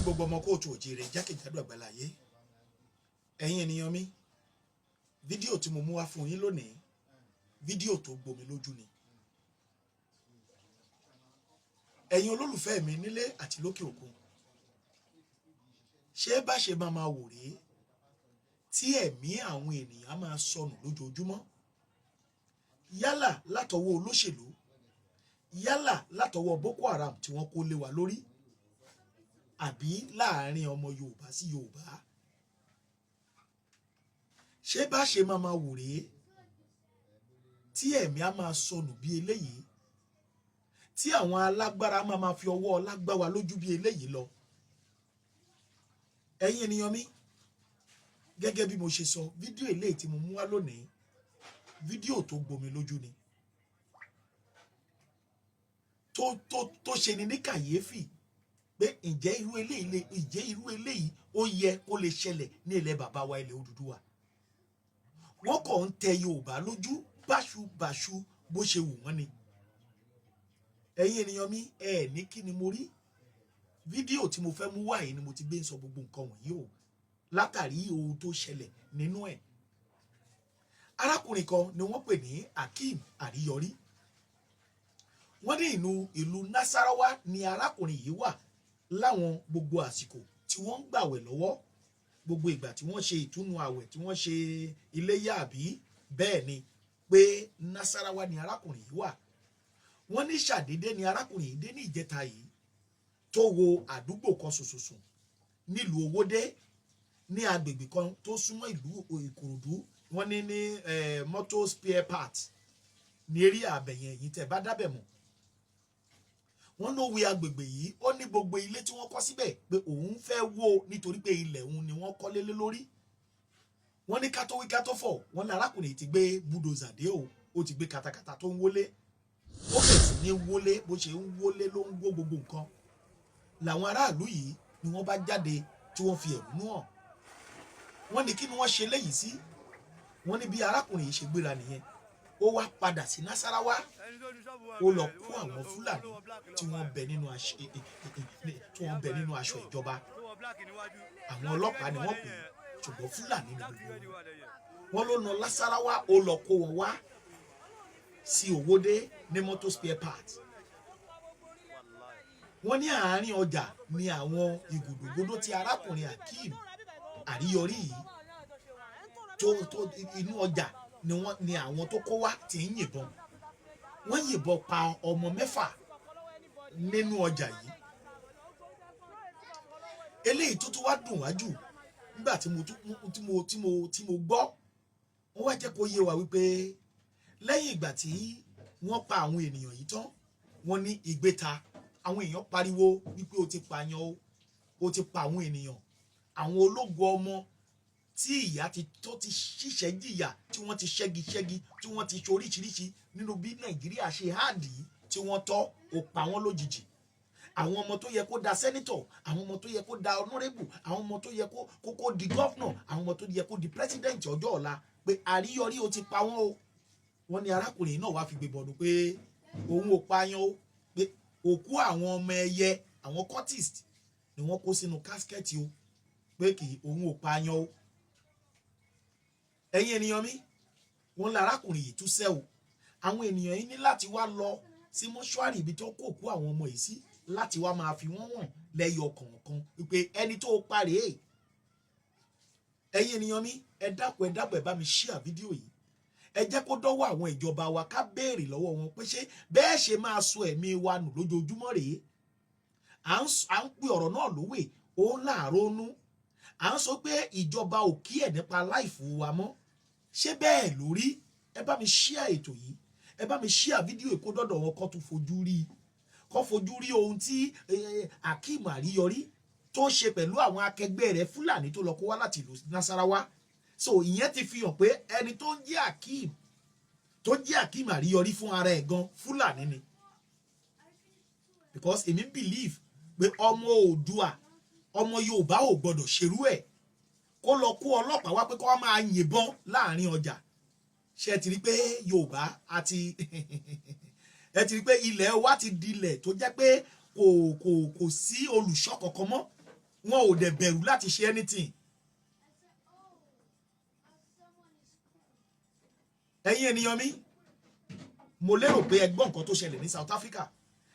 Gbogbo ọmọ káàárọ̀ oòjíire jákèjádò àgbáláyé, ẹ̀yin ènìyàn mi, fídíò tí mo mú wá fún yín lónìí, fídíò tó gbomi lójú ni. Ẹ̀yin olólùfẹ́ mi nílé àti lókè òkun, ṣé bá ṣe máa máa wò rèé tí ẹ̀mí àwọn ènìyàn á máa sọnù lójoojúmọ́, yálà látọwọ́ olóṣèlú, yálà látọwọ́ Boko Haram tí wọ́n kó lé wa lórí, àbí láàrin ọmọ Yorùbá sí Yorùbá? Ṣé bá ṣe máa máa wò rèé tí ẹ̀mí á máa sọnù bí eléyìí, tí àwọn alágbára máa máa fi ọwọ́ ọlá gbá wa lójú bí eléyìí lọ? Ẹ̀yin ènìyàn mi, gẹ́gẹ́ bí mo ṣe sọ, fídíò eléyìí tí mo mú wá lónìí, fídíò tó gbomi lójú ni, tó ṣe ni ní kàyéfì pé ǹjẹ́ irú eléyìí ó yẹ kó lè ṣẹlẹ̀ ní ilẹ̀ bàbá wa, ilẹ̀ Odùduwà? Wọ́n kàn ń tẹ Yorùbá lójú báṣubàṣu bó ṣe wù wọ́n ni. Ẹ̀yin ènìyàn mi, ẹ ní kí ni mo rí? Fídíò tí mo fẹ́ mú wá yìí ni mo ti gbé ń sọ gbogbo nǹkan wọ̀nyí o, látàrí ohun tó ṣẹlẹ̀ nínú ẹ̀. Arákùnrin kan ni wọ́n pè ní Akeem Àríyọrí. Wọ́n ní inú ìlú Nasarawa ni arákùnrin yìí wà láwọn gbogbo àsìkò tí wọ́n ń gbàwẹ̀ lọ́wọ́, gbogbo ìgbà tí wọ́n ṣe ìtúnu àwẹ̀, tí wọ́n ṣe iléyà, àbí bẹ́ẹ̀ ni, pé Nasarawa ni arákùnrin yìí wà. Wọ́n ní ṣàdédé ni arákùnrin yìí dé ní ìjẹta yìí, tó wo àdúgbò kan ṣoṣoṣo nílùú Owódé, ní agbègbè kan tó súnmọ́ ìlú Ìkòròdú. Wọ́n ní motor spare part ní eré àbẹ̀yẹn yìí tẹ̀ bá dábẹ̀ mọ̀. Wọ́n ló wí agbègbè yìí, ó ní gbogbo ilé tí wọ́n kọ́ síbẹ̀ pé òun fẹ́ wó, nítorí pé ilẹ̀ òun ni wọ́n kọ́lé lé lórí. Wọ́n ní ká tó wí ká tó fọ̀, wọ́n ní arákùnrin yìí ti gbé bulldozer dé o, ó ti gbé katakata tó ń wólé, ó bẹ̀rẹ̀ sí ní wólé. Bó ṣe ń wólé ló ń wó gbogbo nǹkan. Làwọn aráàlú yìí ni wọ́n bá jáde tí wọ́n fi ẹ̀hónú hàn. Wọ́n ní kí ni wọ́n ṣe léyìí sí? Wọ́n ní bí arákùnrin yìí ṣe gbéra nìyẹn, ó wá padà sí Nasarawa, ó lọ kó àwọn Fúlàní tí wọ́n bẹ nínú aṣọ ìjọba. Àwọn ọlọ́pàá ni wọ́n pè é, ṣùgbọ́n Fúlàní ni gbogbo wọn. Wọ́n ló na Nasarawa, ó lọ kó wọn wá sí Òwòdé ní motor spare part. Wọ́n ní àárín ọjà ni àwọn ìgòdògbòdò tí arákùnrin Akeem Àríyọrí yìí tó inú ọjà ni wọ́n ni àwọn tó kó wá ti ń yìnbọn. Wọ́n yìnbọn pa ọmọ 6 nínú ọjà yìí. Eléyìí tó tún wá dùn wájú nígbà tí mo tí mo tí mo tí mo gbọ́, wọ́n wá jẹ́ kó yé wa wípé lẹ́yìn ìgbà tí wọ́n pa àwọn ènìyàn yìí tán, wọ́n ní ìgbéta, àwọn èèyàn pariwo wípé o ti pààyàn o, o ti pa àwọn ènìyàn, àwọn ológo ọmọ tí ìyá ti tó ti ṣiṣẹ́ jìyà, tí wọ́n ti ṣẹ́gi ṣẹ́gi, tí wọ́n ti ṣe oríṣiríṣi nínú bí Nàìjíríà ṣe hard yìí, tí wọ́n tọ́, ò pa wọ́n lójijì. Àwọn ọmọ tó yẹ kó da senator, àwọn ọmọ tó yẹ kó da honourable, àwọn ọmọ tó yẹ kó di governor, àwọn ọmọ tó yẹ kó di president ọjọ́ ọ̀la, pé Àríyọrí, o ti pa wọ́n o. Wọ́n ní arákùnrin náà wá fi gbé bọ̀dù pé òun ò pààyàn o, pé òkú àwọn ọmọ ẹyẹ, àwọn cultist, ni wọ́n kó sínú casket o, pé kì í òun ò pààyàn o. Ẹ̀yin ènìyàn mi, wọ́n ní arákùnrin yìí tún sẹ́ o. Àwọn ènìyàn yìí ní láti wá lọ sí mọ́ṣúárì ibi tó kó òkú àwọn ọmọ yìí sí, láti wá máa fi wọ́n wọ̀n lẹ́yọ kọ̀ọ̀kan wípé ẹni tó pa rèé. Ẹ̀yin ènìyàn mi, ẹ dákun, ẹ dákun, ẹ bá mi share fídíò yìí. Ẹ jẹ́ kó dọ́wọ́ àwọn ìjọba wa, ká béèrè lọ́wọ́ wọn pé ṣé bẹ́ẹ̀ ṣe máa sọ ẹ̀mí wa nù lójoojúmọ́ rèé? À ń pe ọ̀rọ̀ náà lówè, ó ń láàrónú. À ń sọ pé ìjọba ò kí ẹ̀ nípa life wa mọ́. Ṣé bẹ́ẹ̀ lórí? Ẹ bá mi share ètò yìí, ẹ bá mi share fídíò yìí kó dọ́dọ̀ wọn, kó tún fojú rí i, kó fojú rí ohun tí Akeem Àríyọrí tó ṣe pẹ̀lú àwọn akẹgbẹ́ rẹ̀ Fúlàní tó lọ kó wá láti ìlú Nasarawa. So ìyẹn ti fi hàn pé ẹni tó ń jẹ́ Akeem, tó ń jẹ́ Akeem Àríyọrí fún ara ẹ̀ gan, Fúlàní ni, because èmi believe pé ọmọ Oòduà, ọmọ Yorùbá ò gbọdọ̀ ṣerú ẹ̀, kó lọ kó ọlọ́pàá wá pé kó wá máa yìnbọn láàrin ọjà. Ṣe ti rí pé Yorùbá àti ẹ ti rí pé ilẹ̀ wa ti dilẹ̀ tó jẹ́ pé kò sí olùṣọ́ kankan mọ́? Wọn ò dẹ̀ bẹ̀rù láti ṣe anything. Ẹ̀yin ènìyàn mi, mo lérò pé ẹ gbọ́ nǹkan tó ṣẹlẹ̀ ní South Africa.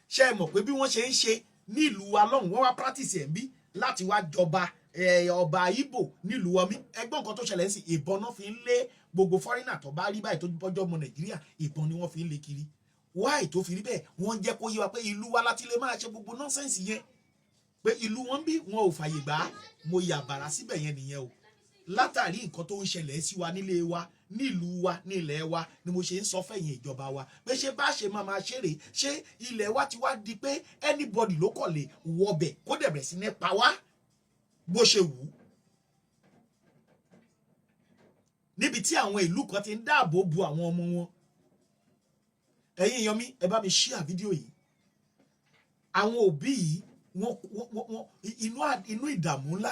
Ṣé ẹ mọ̀ pé bí wọ́n ṣe ń ṣe nílùú wa lọ́hùn, wọ́n wá practice ẹ̀ ń bí láti wá jọba ọba Ìgbò nílùú wa mi. Ẹ gbọ́ nǹkan tó ṣẹlẹ̀ ń sìn. Ìbọn náà fi ń lé gbogbo foreigner tó bá rí báyìí tó bọ́jọ́ ọmọ Nàìjíríà. Ìbọn ni wọ́n fi ń lé kiri. Why tó fi rí bẹ́ẹ̀? Wọ́n jẹ́ kó yé wa pé ìlú wa láti lè máa ṣe gbogbo nonsense yẹn, pé ìlú wọn bí wọn ò fàyè gbà á. Mo yà bàrà síbẹ̀ yẹn nìyẹn o. Látàrí nǹkan tó ń ṣẹlẹ̀ sí wa nílé wa, nílùú wa, nílẹ̀ wa ni mo ṣe ń sọ fẹ̀yìn ìjọba wa pé ṣé bá ṣe máa máa ṣeré? Ṣé ilẹ̀ wa ti wá di pé anybody ló kọ̀ lè wọbẹ̀ kó dẹ̀ bẹ̀rẹ̀ sí ní pa wá bó ṣe wù ú, níbi tí àwọn ìlú kan ti ń dáàbò bo àwọn ọmọ wọn? Ẹ̀yin èèyàn mi, ẹ bá mi share fídíò yìí. Àwọn òbí yìí, wọ́n inú ìdààmú ńlá.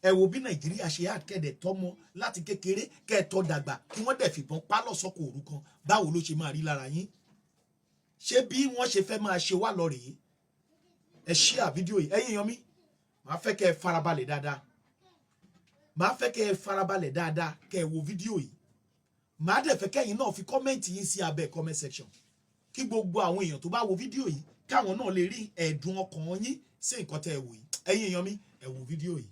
Ẹ wo bí Nàìjíríà ṣe àkẹ́dẹ̀ tọ́mọ láti kékeré kẹ́ẹ̀tọ́ dàgbà, kí wọ́n dẹ̀ fìbọn pa lọ́sọ̀kò òru kan. Báwo ló ṣe máa rí lára yín? Ṣé bí wọ́n ṣe fẹ́ máa ṣe wá lọ rèé? Ẹ share fídíò yìí. Ẹ̀yin èèyàn mi, màá fẹ́ kẹ́ ẹ farabalẹ̀ dáadáa, màá fẹ́ kẹ́ ẹ farabalẹ̀ dáadáa kẹ́ ẹ wo fídíò yìí. Màá dẹ̀ fẹ́ kẹ́yìn náà fi comment yín sí abẹ́ comment section, kí gbogbo àwọn èèyàn tó bá wo fídíò yìí, káwọn náà lè rí ẹ̀dùn ọkàn yín sí nǹkan tẹ́ ẹ wò yìí. Ẹ̀yin èèyàn mi, ẹ wo fídíò yìí.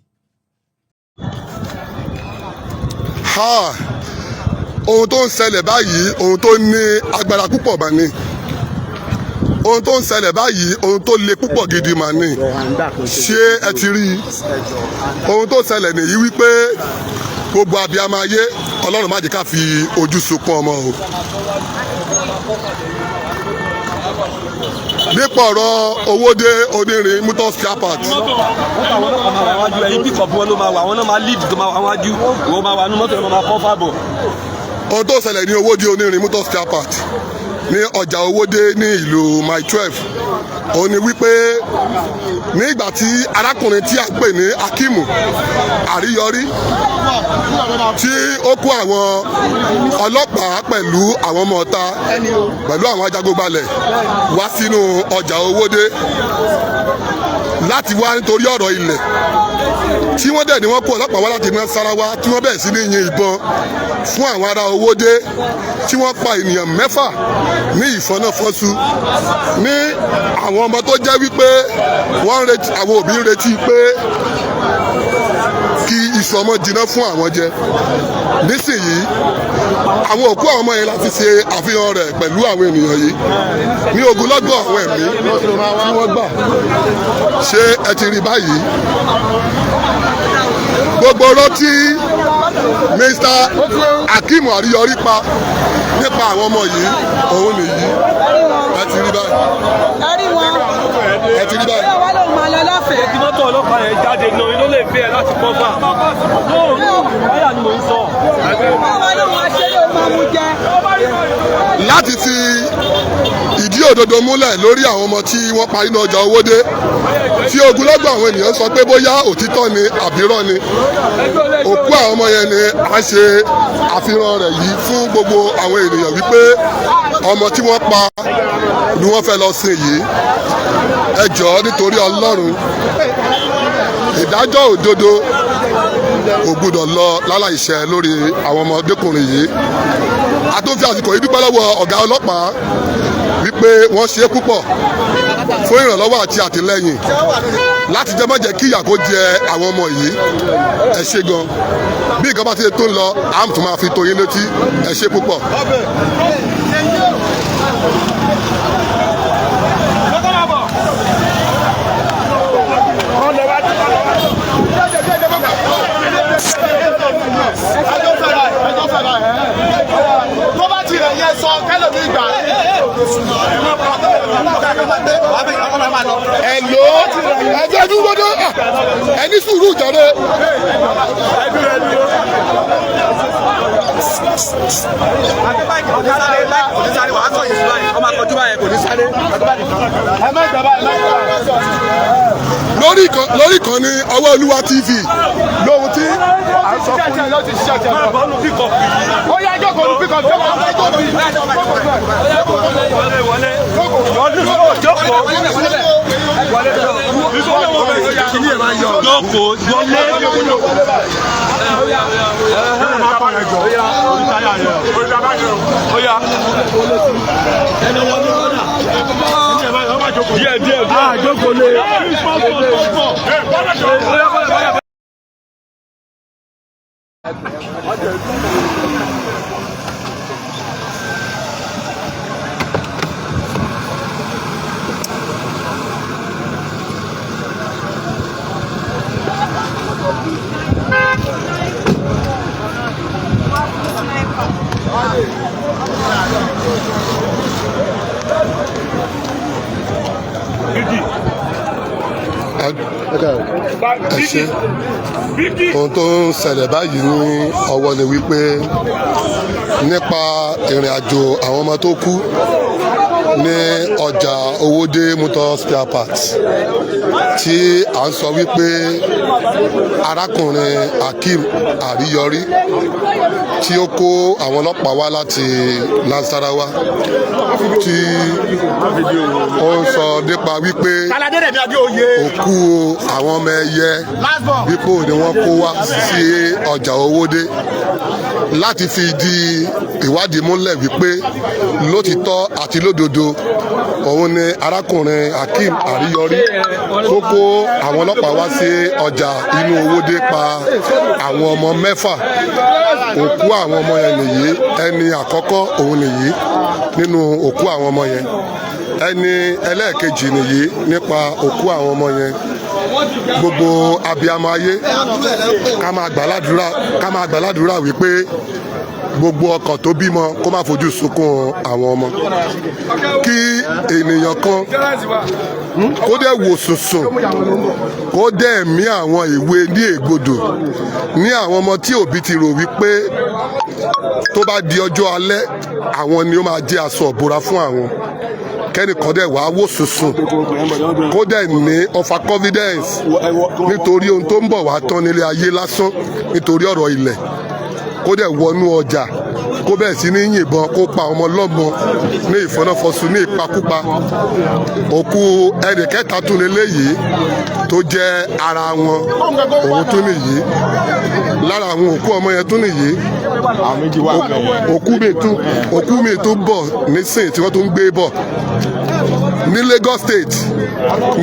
Ha, ohun tó ń ṣẹlẹ̀ báyìí, ohun tó ní agbára púpọ̀ mà ní. Ohun tó ń ṣẹlẹ̀ báyìí, ohun tó le púpọ̀ gidi mà ní. Ṣé ẹ ti rí i? Ohun tó ṣẹlẹ̀ nìyí wípé gbogbo abiyamọ ayé, Ọlọ́run má jẹ́ ká fi ojú sunkún ọmọ o. Nípa ọ̀rọ̀ Owódé Onírin motor spare part. Mọ́tò àwọn ọlọ́pàá máa wà wájú ẹ̀yìn, pick up wọn ló máa wà, àwọn náà máa lead tó máa wà wájú, ìwọ máa wà nínú mọ́tò yẹn, máa kọ́ fàbọ̀. Ohun tó ṣẹlẹ̀ ní Owódé Onírin motor spare part ní ọjà Owódé ní ìlú Mile 12, òun ni wípé ní ìgbà tí arákùnrin tí a pè ní Akimu Àríyọrí, tí ó kó àwọn ọlọ́pàá pẹ̀lú àwọn ọmọ ọ̀ta pẹ̀lú àwọn ajagunbalẹ̀ wá sínú ọjà Owódé láti wá nítorí ọ̀rọ̀ ilẹ̀, tí wọ́n dẹ̀ ní wọ́n kó ọlọ́pàá wá láti Nasarawa, tí wọ́n bẹ̀rẹ̀ sí ní yin ìbọn fún àwọn ará Owódé, tí wọ́n pa ènìyàn 6 ní ìfọ́náfọ́sù, ní àwọn ọmọ tó jẹ́ wípé wọ́n ń retí, àwọn òbí ń retí pé kí iṣu ọmọ jiná fún àwọn jẹ. Nísìnyí, àwọn òkú àwọn ọmọ yẹn láti ṣe àfihàn rẹ̀ pẹ̀lú àwọn ènìyàn yìí ní ogunlọ́gọ̀ àwọn ẹ̀mí tí wọ́n gbà. Ṣé ẹ ti rí báyìí? Gbogbo ọ̀rọ̀ tí Mr. Akeem Àríyọrí pa nípa àwọn ọmọ yìí, òun nìyí. Ẹ ti rí báyìí? Ẹ rí wọn. Ẹ ti rí báyìí? Ṣé wàá lòun máa lọ lọ́fẹ̀ẹ́? Tí mọ́tò ọlọ́pàá yẹn jáde náà ló lè fẹ́ ẹ láti kọ́fà. Lóòrùn wáyà ni mò ń sọ. Ṣé wàá lòun máa ṣe lòun máa mú jẹ? Láti fi ìdí òdodo múlẹ̀ lórí àwọn ọmọ tí wọ́n pa nínú ọjà Owódé, tí ogunlọ́gọ̀ àwọn ènìyàn sọ pé bóyá òtítọ́ ni àbírọ́ ni, òkú àwọn ọmọ yẹn ni a ṣe àfihàn rẹ̀ yìí fún gbogbo àwọn ènìyàn wípé ọmọ tí wọ́n pa ni wọ́n fẹ́ lọ sin yìí. Ẹ jọ̀ọ́, nítorí Ọlọ́run, ìdájọ́ òdodo kò gbúdọ̀ lọ láláìṣẹ lórí àwọn ọmọdékùnrin yìí. A tún fi àsìkò yìí dúpẹ́ lọ́wọ́ ọ̀gá ọlọ́pàá wípé wọ́n ṣe é púpọ̀ fún ìrànlọ́wọ́ àti àtìlẹ́yìn láti jẹ́ má jẹ́ kí ìyà kó jẹ àwọn ọmọ yìí. Ẹ ṣé gan. Bí nǹkan bá ti tó ń lọ, à ń tún máa fi tó yín létí. Ẹ ṣé púpọ̀. Tó bá tirẹ̀ yẹn sọ kẹlòmí gbà. Ẹ lò ó, ẹ jẹ́ dúró dé, ẹ ní sùúrù jàre. Ẹ má gbà báyìí, ẹ má gbà báyìí. Lórí kan ní Ọwọ́ Olúwa TV lóhun tí à ń sọ fún yín. Ó yá. Jókòó ní pickup, jókòó. Wọlé wọlé. Jókòó. Jókòó wọlé. Oya. Díẹ̀ díẹ̀ díẹ̀. Jókòó lé. Oya kọ́lẹ̀ kọ́lẹ̀. Ẹ ṣe. Ohun tó ń ṣẹlẹ̀ báyìí ní ọwọ́ ni wípé nípa ìrìn àjò àwọn ọmọ tó kú ní ọjà Owódé Motor Spare Parts, tí à ń sọ wípé arákùnrin Akeem Àríyọrí tí ó kó àwọn ọlọ́pàá wá láti Nasarawa, tí ó ń sọ nípa wípé òkú àwọn ọmọ ẹyẹ wípé ni wọ́n kó wá sí ọjà Owódé, láti fi di ìwádìí múlẹ̀ wípé lótìtọ́ àti lódodo òun ni arákùnrin Akeem Àríyọrí tó kó àwọn ọlọ́pàá wá sí ọjà inú Owódé pa àwọn ọmọ mẹ́fà. Òkú àwọn ọmọ yẹn nìyí. Ẹni àkọ́kọ́ òun nìyí nínú òkú àwọn ọmọ yẹn. Ẹni ẹlẹ́ẹ̀kejì nìyí nípa òkú àwọn ọmọ yẹn. Gbogbo abiyamọ ayé, ká máa gbà ládùúrà, ká máa gbà ládùúrà wípé gbogbo ọkàn tó bímọ kó má fojú sunkún àwọn ọmọ. Kí ènìyàn kan kó dẹ̀ wò sùnsùn, kó dẹ̀ mí àwọn ìwé ní ègbodò ní àwọn ọmọ tí òbí ti rò wípé tó bá di ọjọ́ alẹ́, àwọn ni ó máa jẹ́ aṣọ ìbora fún àwọn, kẹ́nìkan dẹ̀ wá wò sùnsùn, kó dẹ̀ ní over confidence nítorí ohun tó ń bọ̀ wá tán nílé ayé lásán, nítorí ọ̀rọ̀ ilẹ̀, kó dẹ̀ wọnú ọjà, kó bẹ̀rẹ̀ sí ní yìnbọn, kó pa ọmọ ọlọ́mọ ní ìfọnáfọsùn ní ìpakúpa. Òkú ẹnì kẹta tún lélẹ́yìí tó jẹ́ ara wọn, òun tún nìyí. Lára àwọn òkú ọmọ yẹn tún nìyí. Òkú mi tún bọ̀ nísìnyí tí wọ́n tún ń gbé bọ̀ ní Lagos State,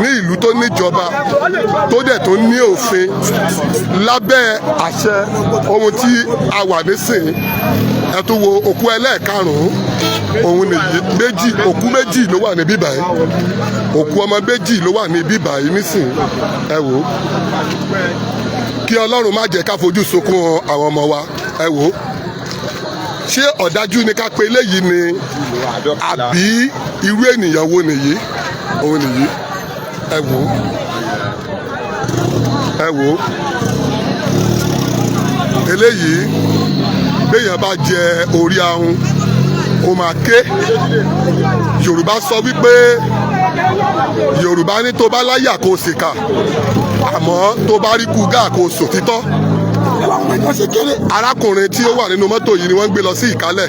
ní ìlú tó níjọba, tó dẹ̀ tó ní òfin lábẹ́ àṣẹ ohun tí a wà nísìnyí. Ẹ tún wo òkú ẹlẹ́ẹ̀karùn-ún, òun nìyí. Méjì, òkú méjì ló wà níbí báyìí. Òkú ọmọ méjì ló wà níbí báyìí nísìnyí. Ẹ wò ó. Kí Ọlọ́run má jẹ́ ká fojú sunkún àwọn ọmọ wa. Ẹ wò ó. Ṣé ọ̀dájú ni ká pe eléyìí ni, àbí irú ènìyàn wo nìyí? Òun nìyí. Ẹ wò ó, ẹ wò ó. Eléyìí, béèyàn bá jẹ orí ahun, ó máa ké. Yorùbá sọ wípé, Yorùbá ní tó bá láyà kó ṣèkà, àmọ́ tó bá rí kúgà kó sòtítọ́. Arákùnrin tí ó wà nínú mọ́tò yìí ni wọ́n ń gbé lọ sí Ìkálẹ̀.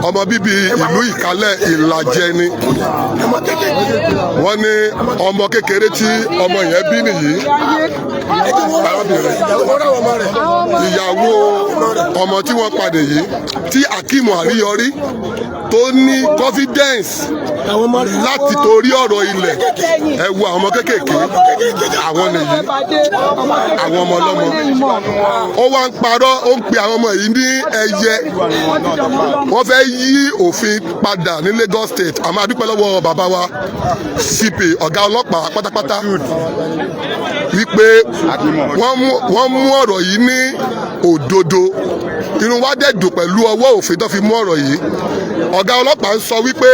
Ọmọ bíbí ìlú Ìkálẹ̀ Ìlàjẹ ni. Wọ́n ní ọmọ kékeré tí ọmọ yẹn bí nìyí. Arábìnrin, ìyàwó ọmọ tí wọ́n padà yìí, tí Akeem Àríyọrí tó ní confidence láti torí ọ̀rọ̀ ilẹ̀. Ẹ wo àwọn ọmọ kéékèèké, àwọn nìyí, àwọn ọmọ ọlọ́mọ. Ó wá ń parọ́, ó ń pe àwọn ọmọ yìí ní ẹyẹ. Wọ́n fẹ́ yí òfin padà ní Lagos State. Àmọ́ a dúpẹ́ lọ́wọ́ bàbá wa CP, ọ̀gá ọlọ́pàá pátápátá, wípé wọ́n mú ọ̀rọ̀ yìí ní òdodo. Inú wa dẹ̀ dùn pẹ̀lú ọwọ́ òfin tó fi mú ọ̀rọ̀ yìí. Ọ̀gá ọlọ́pàá ń sọ wípé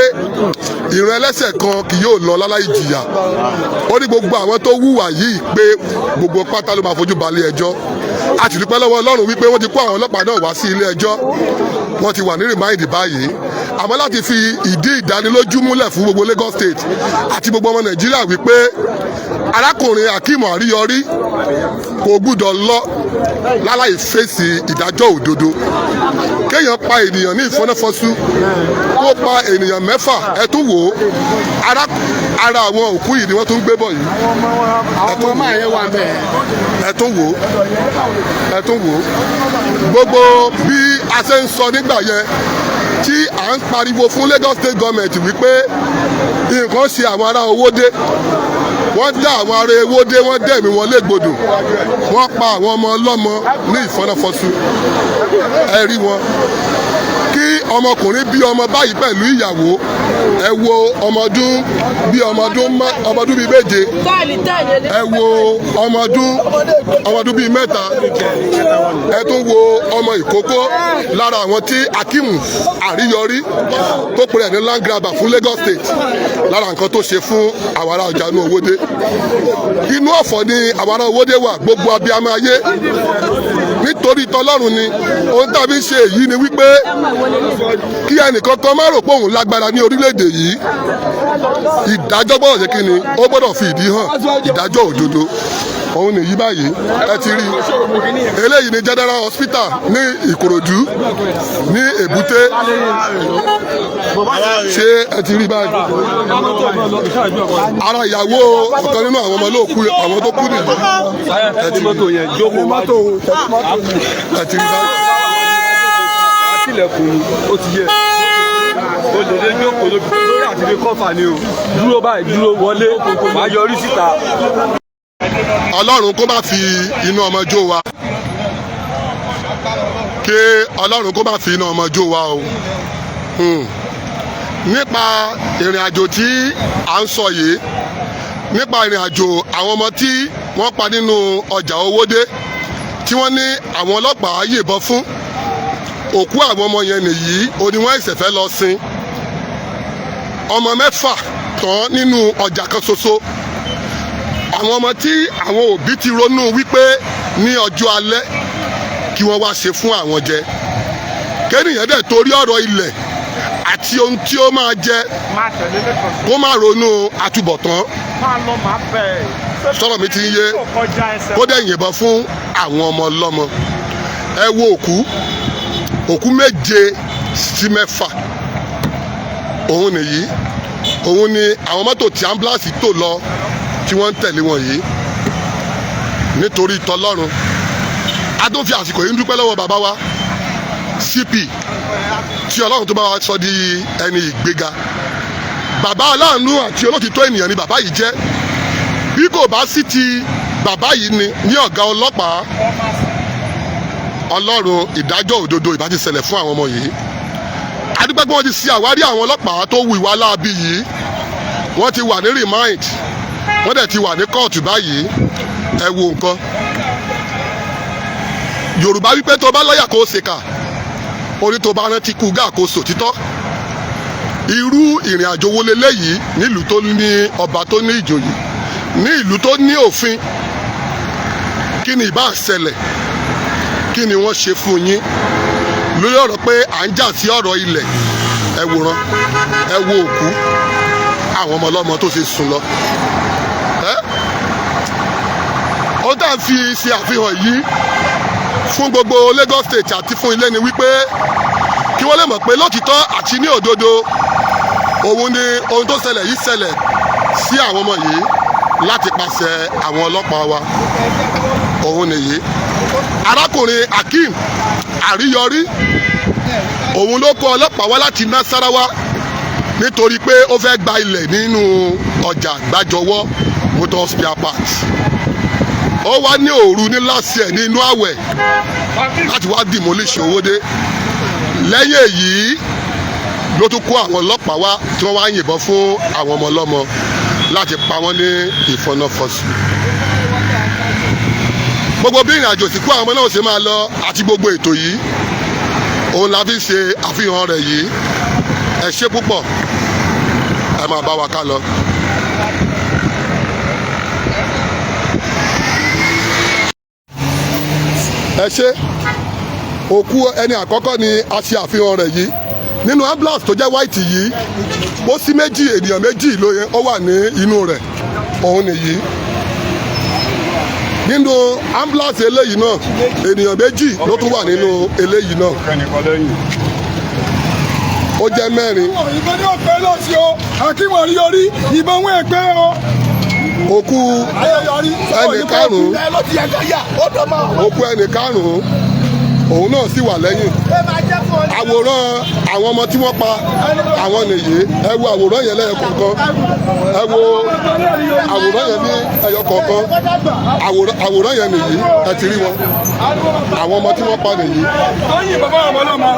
ìran ẹlẹ́ṣẹ̀ kan kì yóò lọ láláì jìyà. Ó ní gbogbo àwọn tó hùwà yìí, pé gbogbo pátá ló máa fojú balẹ̀ ẹjọ́. A sì dúpẹ́ lọ́wọ́ Ọlọ́run wípé wọ́n ti kó àwọn ọlọ́pàá náà wá sí ilé ẹjọ́, wọ́n ti wà ní remand báyìí. Àmọ́ láti fi ìdí ìdánilójú múlẹ̀ fún gbogbo Lagos State àti gbogbo ọmọ Nàìjíríà wípé Arákùnrin Akeem Àríyọrí kò gbúdọ̀ lọ láláì fèsì ìdájọ́ òdodo. Kéèyàn pa ènìyàn ní ìfọ́náfọ́sú, kó pa ènìyàn 6. Ẹ tún wò ó, ara àwọn òkú yìí ni wọ́n tún gbé bọ̀ yìí. Ẹ tún wò ó, ẹ tún wò ó, ẹ tún wò ó. Gbogbo bí a ṣe ń sọ nígbà yẹn tí à ń pariwo fún Lagos State Government wípé nǹkan ṣe àwọn ará Owódé, wọ́n dá àwọn ará Owódé, wọ́n dẹ̀mí wọn légbodò, wọ́n pa àwọn ọmọ ọlọ́mọ ní ìfọ́náfọ́sú. Ẹ rí wọn, kí ọmọkùnrin bí ọmọ báyìí pẹ̀lú ìyàwó. Ẹ wo ọmọdún bí ọmọdún bíi 7, ẹ wo ọmọdún bíi 3, ẹ tún wo ọmọ ìkókó lára àwọn tí Akeem Àríyọrí tó pèrè ní land grabber fún Lagos State, lára nǹkan tó ṣe fún àwọn ará ọjà inú Owódé. Inú ọ̀fọ̀ ni àwọn ará Owódé wà, gbogbo abiyamọ ayé. Nítorí tọlọ́run ni ohun tàbí ṣe èyí ni wípé kí ẹnìkan kan má rò pé òun lágbára ní orílẹ̀-èdè yìí. Ìdájọ́ gbọ́dọ̀ ṣe kí ni, ó gbọ́dọ̀ fi ìdí hàn, ìdájọ́ òdodo. Òun nìyí báyìí, ẹ ti rí eléyìí ní General Hospital ní Ìkòròdú ní Èbúté. Ṣé ẹ ti rí báyìí? Ara ìyàwó ọ̀kan nínú àwọn ọmọ olóòkú, àwọn tó kú nìyí. Ẹ ti Mọ́tò yẹn jókòó wájú. Ẹ ti rí báyìí. Àtìlẹ̀kùn ó ti yẹ. O lè lè jókòó lórí àti fi kọ́fà ni o. Dúró báyìí, dúró wọlé, wàá yọrí síta. Ọlọ́run kó má fi inú ọmọ jó wa, kí Ọlọ́run kó má fi iná ọmọ jó wa o. Nípa ìrìn àjò tí à ń sọ yìí, nípa ìrìn àjò àwọn ọmọ tí wọ́n pa nínú ọjà Owódé, tí wọ́n ní àwọn ọlọ́pàá yìnbọn fún, òkú àwọn ọmọ yẹn nìyí. Ó ní wọ́n ẹ̀sẹ̀ fẹ́ lọ sin ọmọ 6 tán nínú ọjà kan ṣoṣo, àwọn ọmọ tí àwọn òbí ti ronú wípé ní ọjọ́ alẹ́ kí wọ́n wá ṣe fún àwọn jẹ. Kéèyàn dẹ̀ torí ọ̀rọ̀ ilẹ̀ àti ohun tí ó máa jẹ kó má ronú àtúbọ̀tán. Sọ̀rọ̀ mi ti ń yé? Kó dẹ̀ yìnbọn fún àwọn ọmọ ọlọ́mọ. Ẹ wo òkú, òkú 7 sí 6. Òun nìyí, òun ni àwọn mọ́tò tí ambulance tò lọ tí wọ́n ń tẹ̀lé wọn yìí. Nítorí tọlọ́run, a tún fi àsìkò yìí ń dúpẹ́ lọ́wọ́ bàbá wa CP tí Ọlọ́run tó bá wa sọ di ẹni ìgbéga. Bàbá aláàánú àti olótìtọ́ ènìyàn ni bàbá yìí jẹ́. Bí kò bá sí ti bàbá yìí ni ní ọ̀gá ọlọ́pàá, Ọlọ́run, ìdájọ́ òdodo ìbá ti ṣẹlẹ̀ fún àwọn ọmọ yìí. Adúpẹ́ pé wọ́n ti ṣe àwárí àwọn ọlọ́pàá tó hu ìwà láabi yìí. Wọ́n ti wà ní remand, wọ́n dẹ̀ ti wà ní kóòtù báyìí. Ẹ wo nǹkan. Yorùbá wípé tó bá lọ́yà kó o ṣèkà, orí tó bá rántí kú gáà kó o sòtítọ́. Irú ìrìn àjò wo leléyìí nílùú tó ní ọba, tó ní ìjòyè, ní ìlú tó ní òfin? Kí ni ìbá ṣẹlẹ̀? Kí ni wọ́n ṣe fún yín lórí ọ̀rọ̀ pé à ń jà sí ọ̀rọ̀ ilẹ̀? Ẹ wòran, ẹ wo òkú àwọn ọmọ ọlọ́mọ tó ṣe sùn lọ. Ẹ́ ó dà fi ṣe àfihàn yìí fún gbogbo Lagos State àti fún ilé ni wípé kí wọ́n lè mọ̀ pé lótìtọ́ àti ní òdodo, òun ni ohun tó ṣẹlẹ̀ yìí ṣẹlẹ̀ sí àwọn ọmọ yìí láti pàṣẹ àwọn ọlọ́pàá wa. Òun nìyí, arákùnrin Akeem Àríyọrí, òun ló kó ọlọ́pàá wá láti Nasarawa nítorí pé ó fẹ́ gba ilẹ̀ nínú ọjà Gbàjọwọ́ Motor Spare Parts. Ó wá ní òru ní last year ní inú àwẹ̀ láti wá demolish Owódé. Lẹ́yìn èyí ló tún kó àwọn ọlọ́pàá wá tí wọ́n wá yìnbọn fún àwọn ọmọ ọlọ́mọ láti pa wọ́n ní ìfọ̀nàfọ̀sù. Gbogbo bí ìrìn àjò ìsìnkú àwọn ọmọ náà ṣe máa lọ àti gbogbo ètò yìí, òun la fi ṣe àfihàn rẹ̀ yìí. Ẹ ṣé púpọ̀, ẹ máa bá wa ká lọ. Ẹ ṣé. Òkú ẹni àkọ́kọ́ ni a ṣe àfihàn rẹ̀ yìí nínú ambulance tó jẹ́ white yìí. Pósí méjì, ènìyàn méjì ló yẹ ó wà ní inú rẹ̀. Òun nìyí. Nínú ambulance eléyìí náà, ènìyàn méjì ló tún wà nínú eléyìí náà, ó jẹ́ mẹ́rin. Ìbọn ní òpè lọ́sí o, Akeem Àríyọrí, ìbọn wọn èpè o. Òkú ẹnì karùn-ún, òkú ẹnì karùn-ún, òun náà sì wà lẹ́yìn. Àwòrán àwọn ọmọ tí wọ́n pa àwọn nìyí. Ẹ wo àwòrán yẹn lẹ́yọ kọ̀ọ̀kan. Ẹ wo àwòrán yẹn ní ẹyọ kọ̀ọ̀kan. Àwòrán yẹn nìyí, ẹ ti rí wọn. Àwọn ọmọ tí wọ́n pa nìyí. Ó yìnbọn fún àwọn ọmọ ọlọ́mọ.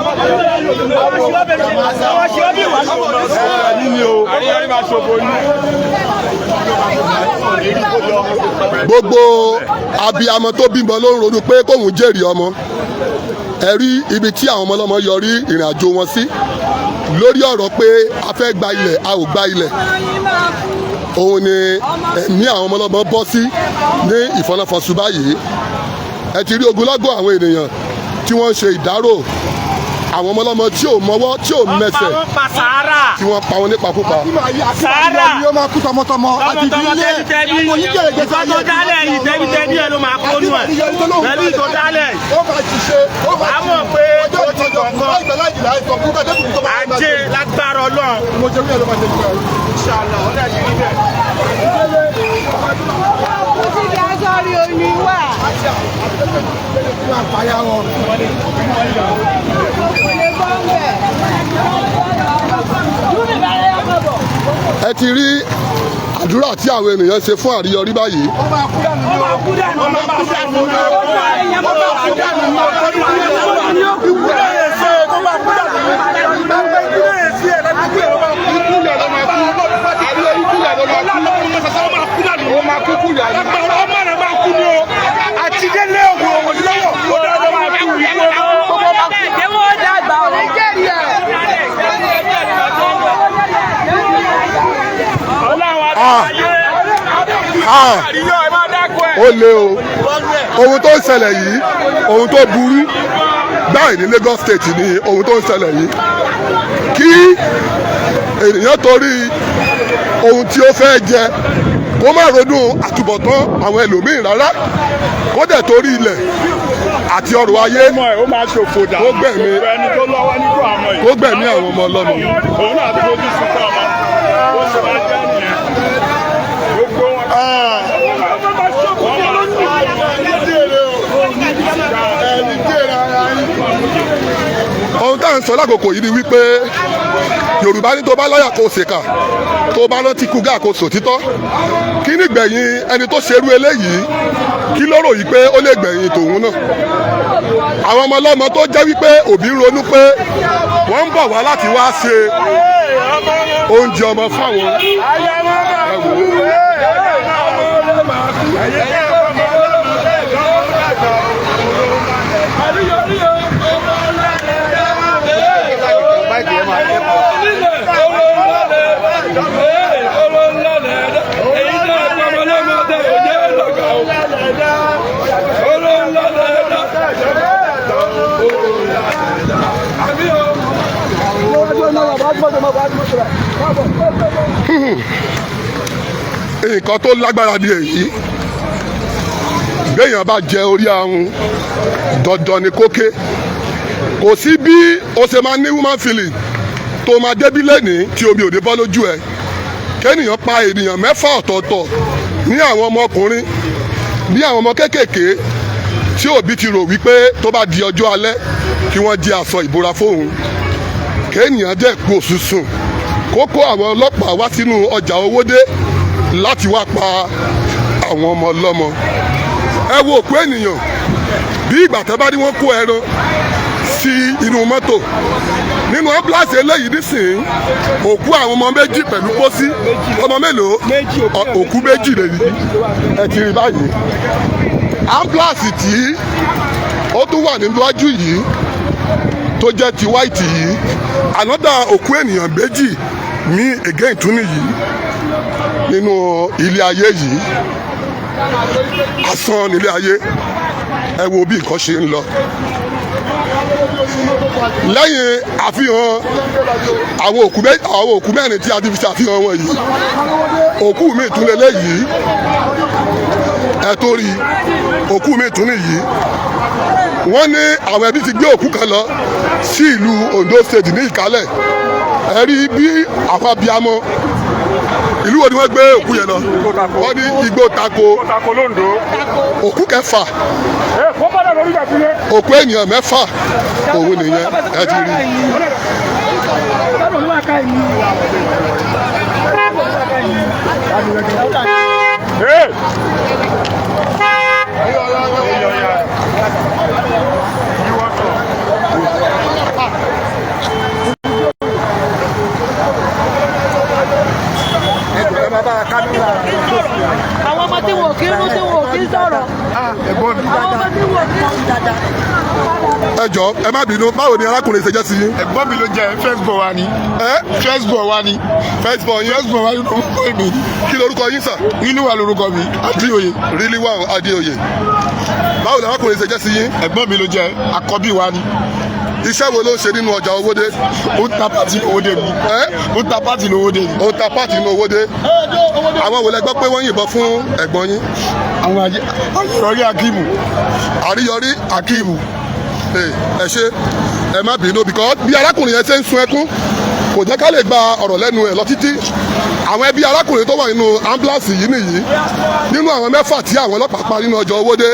Ní o àríyárí máa ṣòfò ní. Gbogbo abiyamọ tó bímọ ló ń ronú pé kóun jèrè ọmọ. Ẹ rí ibi tí àwọn ọmọ ọlọ́mọ yọrí ìrìn àjò wọn sí lórí ọ̀rọ̀ pé a fẹ́ gba ilẹ̀, a ò gba ilẹ̀. Òun ni ẹ̀mí àwọn ọmọ ọlọ́mọ bọ́ sí ní ìfọ̀nàfọ̀sù báyìí. Ẹ ti rí ogunlọ́gọ̀ àwọn ènìyàn tí wọ́n ń ṣe ìdárò àwọn ọmọ ọlọ́mọ tí ò mọwọ́, tí ò mẹsẹ̀, Wọ́n pa Sahara. tí wọ́n pa wọn nípakúpa. Sahara. Ó máa kú tọmọtọmọ àti Tọmọtọmọ, ìdílé. tẹbítẹbí. Kò ní jèrè gbèsè Ìkan tó dálẹ̀ yìí, tẹbítẹbí ẹ ló máa kó nù ẹ̀. Pẹ̀lú ìtò dálẹ̀ yìí. Ó máa ṣiṣẹ́, ó máa A mọ̀ pé ọjọ́ ó ti ìtọ́jọ́ kọ̀ọ̀kan. Láìpẹ́ láìjìnà, àìsàn burúkú àdékùn tó máa ń Ajé lágbára Ọlọ́run. Mo jẹ́ wíyẹn ló máa jẹ́ wíyẹn. Inshallah, ọ̀dà yìí rí bẹ́ẹ̀. Kú síbi aṣọ rí omi wà. Máa payá wọn. Kò lè bọ́ ń bẹ̀. Júmi bá rẹ̀ yọ̀ bọ̀. Ẹ ti rí àdúrà tí àwọn ènìyàn ṣe fún Àríyọrí báyìí. Ó máa kú dànù ní o. Ó máa kú dànù ní o. Ó máa kú dànù ní o. Ikú lè ṣe é, ó máa kú dànù ní o. Ikú lè ṣe é, ikú lè ló máa kú. Àríyọrí kúyà ló máa kú, ó máa kú kúyà ni. Ọmọ rẹ̀ máa kú ni o, àti délé ògùn ògùn lọ́wọ́ ó dáná máa kú. Ṣé wọ́n dàgbà o? Ah. Ah. Ó lé o. Ohun tó ń ṣẹlẹ̀ yìí, ohun tó burú báyìí ní Lagos State ni ohun tó ń ṣẹlẹ̀ yìí. Kí ènìyàn torí ohun tí ó fẹ́ jẹ kó má ronú àtúbọ̀tán àwọn ẹlòmíín rárá, kó dẹ̀ torí ilẹ̀ àti ọrọ̀ ayé Ọmọ ẹ̀ ó máa ṣòfò dànù. Kó gbẹ̀mí. Gbogbo ẹni tó lọ́wọ́ nínú àwọn yìí. Kó gbẹ̀mí àwọn ọmọ ọlọ́mọ. Òun náà fojú sunkún ọmọ. Ó sì máa jẹ́ nìyẹn. Gbogbo wọn. Ẹni jèrè ara yín. Ohun tá à ń sọ lákòókò yìí ni wípé Yorùbá ní tó bá láyà kó ṣèkà, tó bá rántí kú gáà kó sòtítọ́. Kí ní gbẹ̀yìn ẹni tó ṣerú eléyìí? Kí ló rò yìí pé ó lè gbẹ̀yìn tòun náà? Àwọn ọmọ ọlọ́mọ tó jẹ́ wípé òbí ń ronú pé wọ́n ń bọ̀ wá láti wá ṣe oúnjẹ ọmọ fáwọn, ẹ wò ó. Nǹkan tó lágbára ni èyí. Béèyàn bá jẹ orí ahun, dandan ni kóké. Kò sí bí o ṣe máa ní human feeling tó máa débí lẹ́nìí tí omi ò ní bọ́ lójú ẹ. Kéèyàn pa ènìyàn mẹ́fà ọ̀tọ̀ọ̀tọ̀, ní àwọn ọmọkùnrin, ní àwọn ọmọ kéékèèké tí òbí ti rò wípé tó bá di ọjọ́ alẹ́ kí wọ́n di aṣọ ìbora fóun, kéèyàn dẹ̀ kú òṣùṣùn kó kó àwọn ọlọ́pàá wá sínú ọjà Owódé láti wá pa àwọn ọmọ ọlọ́mọ. Ẹ wo òkú ènìyàn bí ìgbà tẹ́ bá ní wọ́n kó ẹran sí inú mọ́tò. Nínú ambulance eléyìí nísìnyí, òkú àwọn ọmọ méjì pẹ̀lú pósí. Ọmọ mélòó? Òkú méjì lèyí, ẹ ti rí báyìí. Ambulance tí ó tún wà níwájú yìí tó jẹ́ ti white yìí, another òkú ènìyàn méjì ní again tún nìyí. Nínú ilé ayé yìí, asán nílé ayé. Ẹ wo bí nǹkan ṣe ń lọ. Lẹ́yìn àfihàn àwọn òkú mẹ́rin tí a ti fi ṣàfihàn wọn yìí, òkú mi tún lélẹ́yìí. Ẹ tó rí òkú mi tún nìyí. Wọ́n ní àwọn ẹbí ti gbé òkú kan lọ sí ìlú Ondo State ní Ìkálẹ̀. Ẹ rí bí àwọn abiyamọ ìlú wo ni wọ́n gbé òkú yẹn lọ? Wọ́n ní Igbó Tako. Tako lóńdó. Òkú kẹfà, Ẹ kó bá dà lórí ìgbà sílẹ̀. òkú ènìyàn mẹ́fà òun nìyẹn, ẹ ti rí. Ee. Àwọn ọmọ tí wọn ò kí ń rú, tí wọn ò kí ń sọ̀rọ̀. Àwọn ọmọ tí wọn ò kí ń sọ̀rọ̀. Ẹ jọ, ẹ má bínú, báwo ni arákùnrin ṣe jẹ́ sí yín? Ẹ̀gbọ́n mi ló jẹ́, first born wa ni. Ẹ First born wa ni. First born yín? First born wa ni orúkọ mi. Kí lorúkọ yín, sir? Nínú wa lorúkọ mi, Adéoyè. Rilwan Adéoyè. Báwo ni arákùnrin ṣe jẹ́ sí yín? Ẹ̀gbọ́n mi ló jẹ́, àkọ́bí wa ni. Iṣẹ́ wo ló ń ṣe nínú ọjà Owódé? Ó ń ta part lówódé ni. Ẹ Ó ń ta part lówódé ni. Ó ń ta part nínú Owódé. Àwọn wo lẹ gbọ́ pé wọ́n yìnbọn fún ẹ̀gbọ́n yín? Àwọn ayé ayọ̀rí Akíìmù. Àríyọrí Akeem. Ẹ ṣe, ẹ má bínú, because bí arákùnrin yẹn ṣe ń sun ẹkún kò jẹ́ ká lè gba ọ̀rọ̀ lẹ́nu ẹ̀ lọ títí. Àwọn ẹbí arákùnrin tó wà nínú ambulance yìí nìyí. Nínú àwọn mẹ́fà tí àwọn ọlọ́pàá pa nínú ọjọ́ Owódé,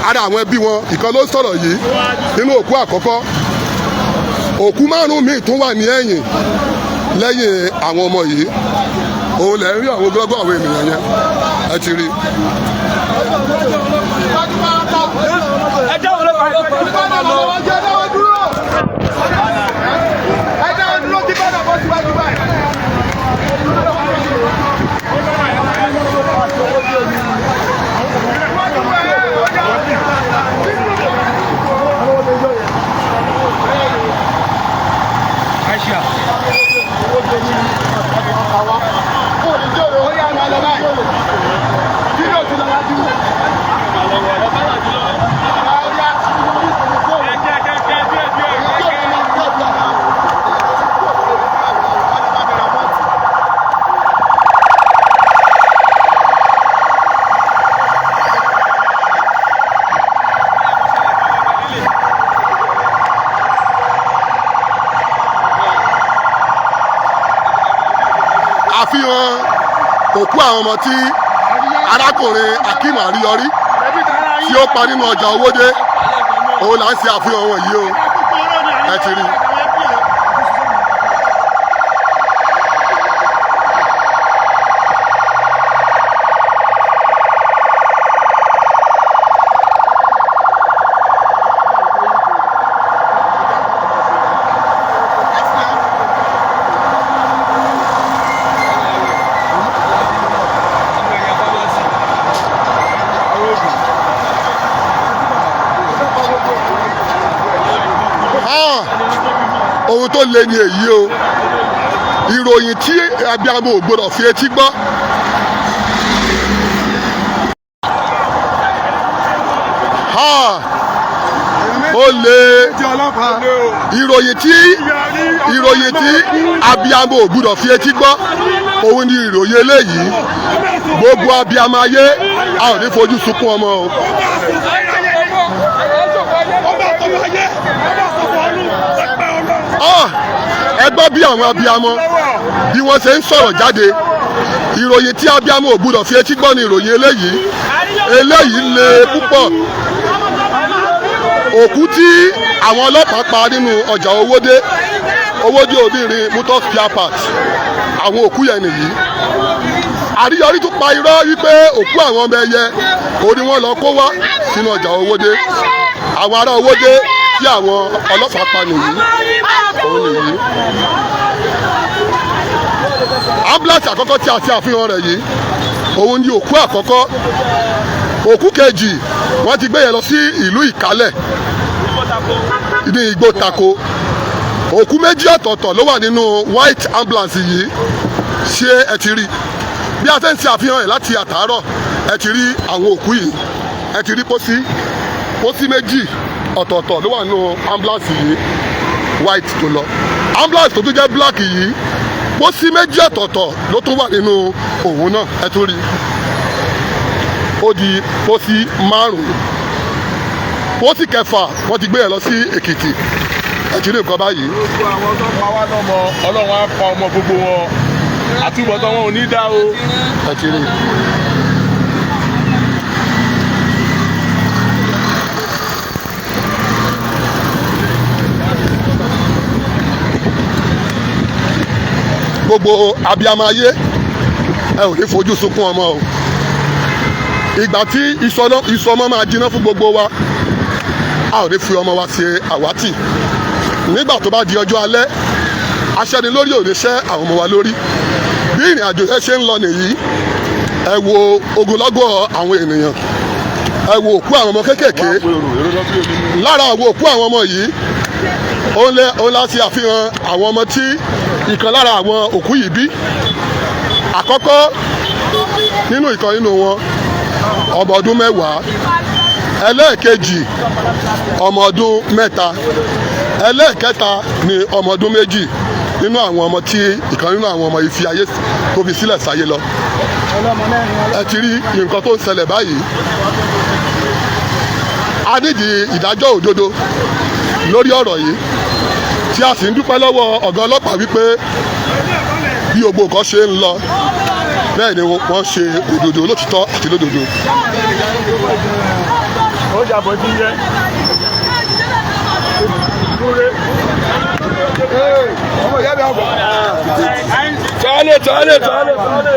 ara àwọn ẹbí wọn ìkan ló ń sọ̀rọ̀ yìí nínú òkú àkọ́kọ́. Òkú márùn-ún míì tún wà ní ẹ̀yìn lẹ́yìn àwọn ọmọ yìí. Òun lẹ̀ ń rí àwọn ogunlọ́gọ̀ àwọn ènìyàn yẹn, ẹ ti rí. Ẹ dáwọ́ lọ́pàá. Àfihàn òkú àwọn ọmọ tí arákùnrin Akeem Àríyọrí tí ó pa nínú ọjà Owódé, òun là ń ṣe àfihàn wọn yìí o, ẹ ti rí i. Ah, ohun tó le ni èyí o. Ìròyìn tí abiyamọ ò gbọdọ̀ fi etí gbọ́. Ah, ó le. Ìròyìn tí abiyamọ ò gbọdọ̀ fi etí gbọ́, òun ni ìròyìn eléyìí. Gbogbo abiyamọ ayé, a ò ní fojú sunkún ọmọ o. Ah, ẹ gbọ́ bí àwọn abiyamọ bí wọ́n ṣe ń sọ̀rọ̀ jáde. Ìròyìn tí abiyamọ ò gbúdọ̀ fi etí gbọ́ ni ìròyìn eléyìí. Eléyìí le púpọ̀. Òkú tí àwọn ọlọ́pàá pa nínú ọjà Owódé, Owódé Obìnrin motor spare part, àwọn òkú yẹn nìyí. Àríyọrí tún pa irọ́ wípé òkú àwọn ọmọ ẹyẹ òun ni wọ́n lọ kó wá sínú ọjà Owódé. Àwọn ará Owódé tí àwọn ọlọ́pàá pa nìyí, òun nìyí. Ambulance àkọ́kọ́ tí a ti àfihàn rẹ̀ yìí, òun ni òkú àkọ́kọ́. Òkú kejì, wọ́n ti gbé yẹn lọ sí ìlú Ìkálẹ̀ ní Igbó Tako. Òkú méjì ọ̀tọ̀ọ̀tọ̀ ló wà nínú white ambulance yìí. Ṣé ẹ ti rí bí a ṣe ń ṣe àfihàn ẹ̀ láti àtàárọ̀? Ẹ ti rí àwọn òkú yìí, ẹ ti rí pósí. Pósí méjì ọ̀tọ̀ọ̀tọ̀ ló wà nínú ambulance yìí, white tó lọ. Ambulance tó tún jẹ́ black yìí, pósí méjì ọ̀tọ̀ọ̀tọ̀ ló tún wà nínú òun náà, ẹ tún rí. Ó di pósí márùn-ún. Pósí kẹfà, wọ́n ti gbé yẹn lọ sí Èkìtì. Ẹ ti rí nǹkan báyìí. Gbogbo àwọn tó pa wá lọ́mọ, Ọlọ́run á pa ọmọ gbogbo wọn. Àtúbọ̀tán wọn ò ní dá o. Ẹ ti rí. Gbogbo abiyamọ ayé, ẹ ò ní fojú sunkún ọmọ o. Ìgbà tí iṣu ọmọ máa jiná fún gbogbo wa, a ò ní fi ọmọ wa ṣe àwátì. Nígbà tó bá di ọjọ́ alẹ́, aṣẹ́ni lórí ò ní ṣẹ́ àwọn ọmọ wa lórí. Bí ìrìn àjò yẹn ṣe ń lọ nìyí. Ẹ wo ogunlọ́gọ̀ àwọn ènìyàn, ẹ wo òkú àwọn ọmọ kéékèèké. Lára àwọn òkú àwọn ọmọ yìí, ó láti àfihàn àwọn ọmọ tí ìkan lára àwọn òkú yìí bí. Àkọ́kọ́ nínú ìkan nínú wọn, ọmọ ọdún 10. Ẹlẹ́ẹ̀kejì, ọmọ ọdún 3. Ẹlẹ́ẹ̀kẹta ni ọmọ ọdún 2 nínú àwọn ọmọ tí ìkan nínú àwọn ọmọ yìí fi ayé tó fi sílẹ̀ sáyé lọ. Ẹ ti rí nǹkan tó ń ṣẹlẹ̀ báyìí. A nídìí ìdájọ́ òdodo lórí ọ̀rọ̀ yìí, tí a sì ń dúpẹ́ lọ́wọ́ ọ̀gá ọlọ́pàá wípé bí gbogbo nǹkan ṣe ń lọ, bẹ́ẹ̀ ni wọ́n ṣe òdodo lótìtọ́ àti lódodo. Ó jàbọ̀ tí yẹ. Tọ́lé, tọ́lé, tọ́lé, tọ́lé.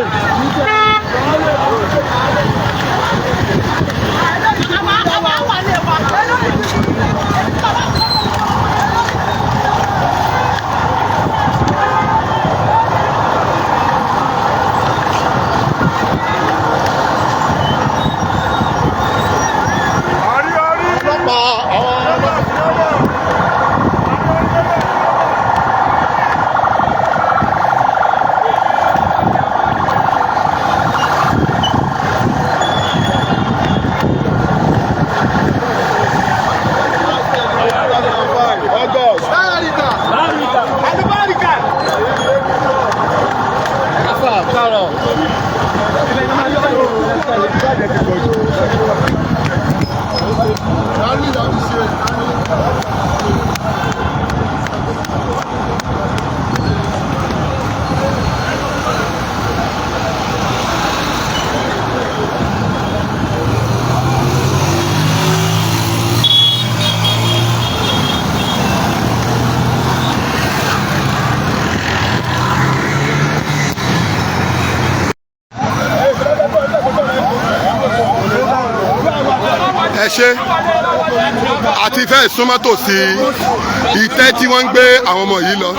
Ẹ ṣe àti fẹ́ súnmọ́ tòsí ìtẹ́ tí wọ́n ń gbé àwọn ọmọ yìí lọ.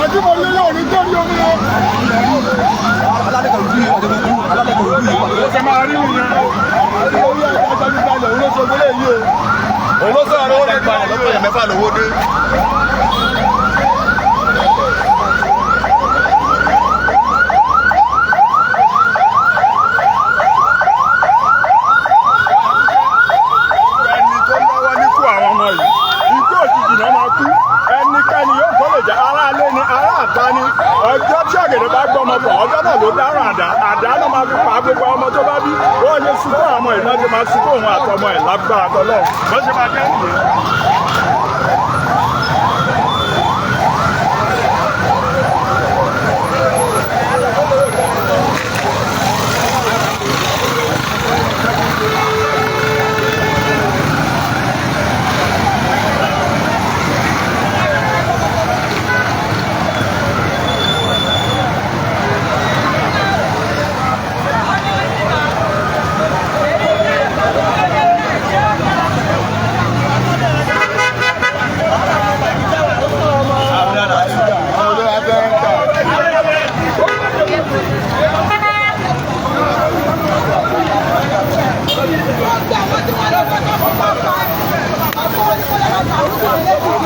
Ẹni tó lọ́wọ́ níkú àwọn ọmọ yìí, ikú òjijì náà máa kú. Ẹnikẹ́ni yóò tó lè jẹ́ aráalé ni aráàta ni. Ọjọ́ tí ọ̀gẹ̀dẹ̀ bá gbọ́mọ pọ̀, ọjọ́ náà ló dáràn àdá. Àdá náà máa fi pa gbogbo ọmọ tó bá bí. Wọ́n ṣe sunkún àwọn ọmọ yìí náà ṣe máa sunkún òun àtọmọ ẹ̀ lágbára tọ́lọ́ bó ṣe máa jẹ́ nìyẹn.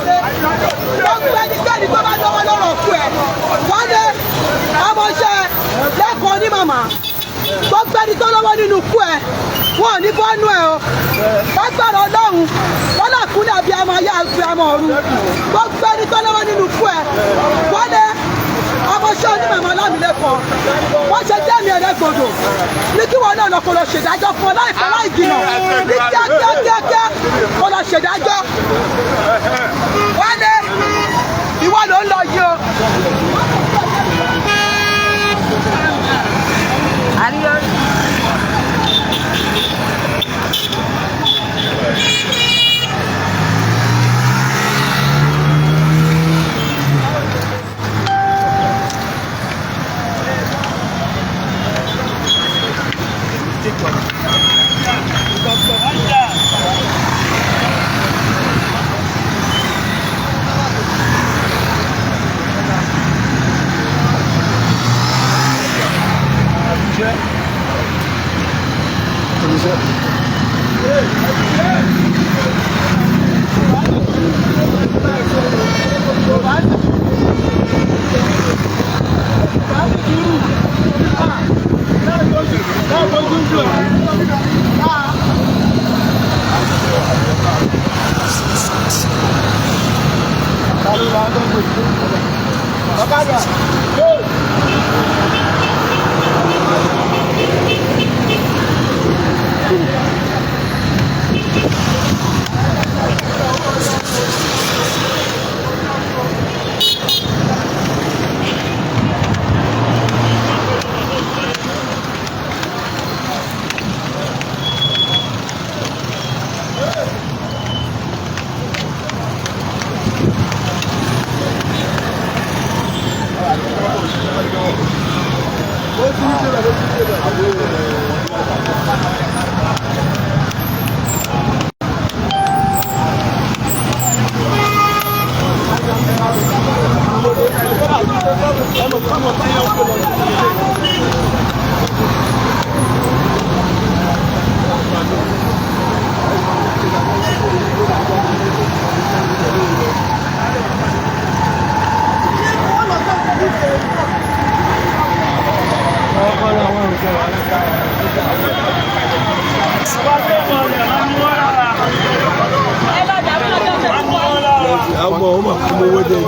Gbogbo ẹnikẹ́ni tó bá lọ́wọ́ lọ́rọ̀ kú ẹ̀ wálé ọmọọṣẹ́ lẹ́kọ̀ọ́ ní màmá, gbogbo ẹni tó lọ́wọ́ nínú kú ẹ̀, wọn ò ní bọ́nú ẹ̀ o. Lágbára Ọlọ́run, lọ́lá kúnlẹ̀ abiyamọ ayé, abiyamọ ọ̀run, gbogbo ẹni tó lọ́wọ́ nínú kú ẹ̀, wálé ọmọọṣẹ́. Ọmọọṣẹ́ onímọ̀mọ́ Ọlámilékan, wọ́n ṣe dẹ́mi ẹlẹ́gbọ̀dọ̀ ní kí wọn náà lọ kó lọ ṣèdájọ́ fún ọ láìpẹ́ láì jìnà, ní kíákíá kíákíá kó lọ ṣèdájọ́. Wálé, ìwọ ló ń lọ yìí o.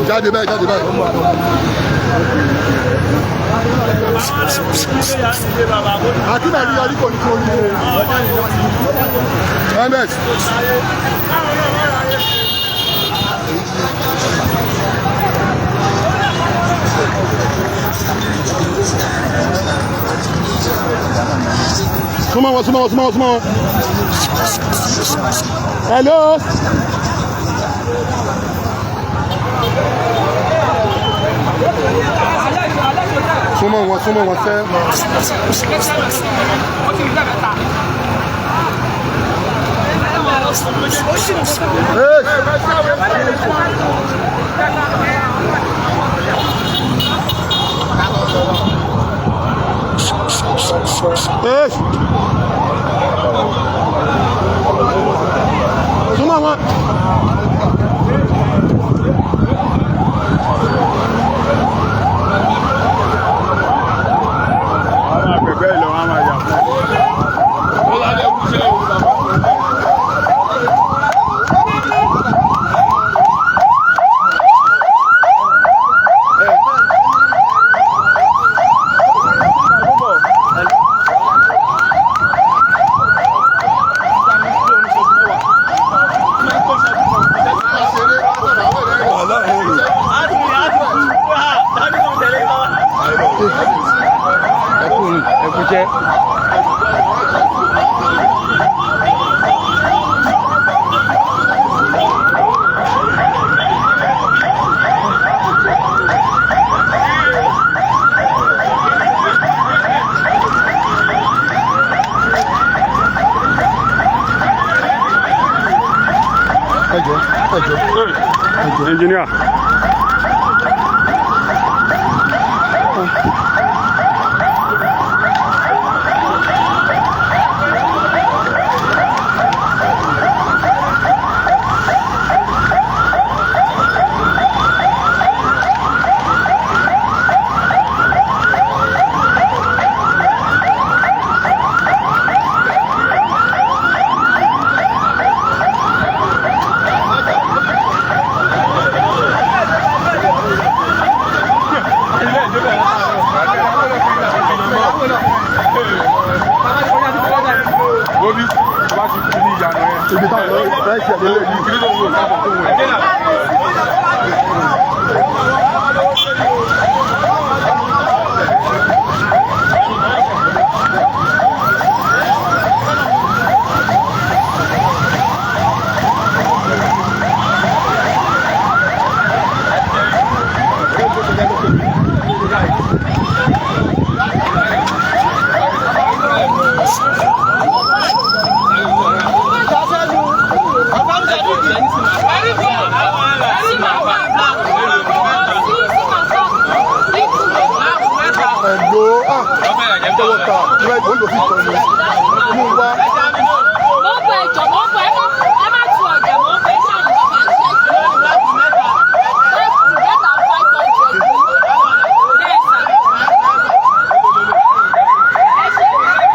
Jáde báyìí, jáde báyìí. Àti bàbí yọrí kò ní kí orí rẹ. Ms. Súnmọ́ wọn, súnmọ́ wọn, súnmọ́ wọn, súnmọ́ wọn. Hello. Súnmọ́ wọn, súnmọ́ wọn sẹ́. Hey. Hey. Súnmọ́ wọn. Àwọn àgbẹ̀gbẹ́ ìlọ wọn máa yà fún ọ. Ẹ jọ̀ọ́, ẹ jọ̀ọ́. Engineer. Ẹ̀lò tọwọ́ ta ó lò fi tọ̀ ni mú wá. Mo ń bọ ẹjọ, mo ń bọ, ẹ má tu ọjà, mo ń bọ ẹ ṣáà ní bàbá ṣe mẹ́ta 500 bẹ́ẹ̀ sà. Ẹ ṣe àǹtí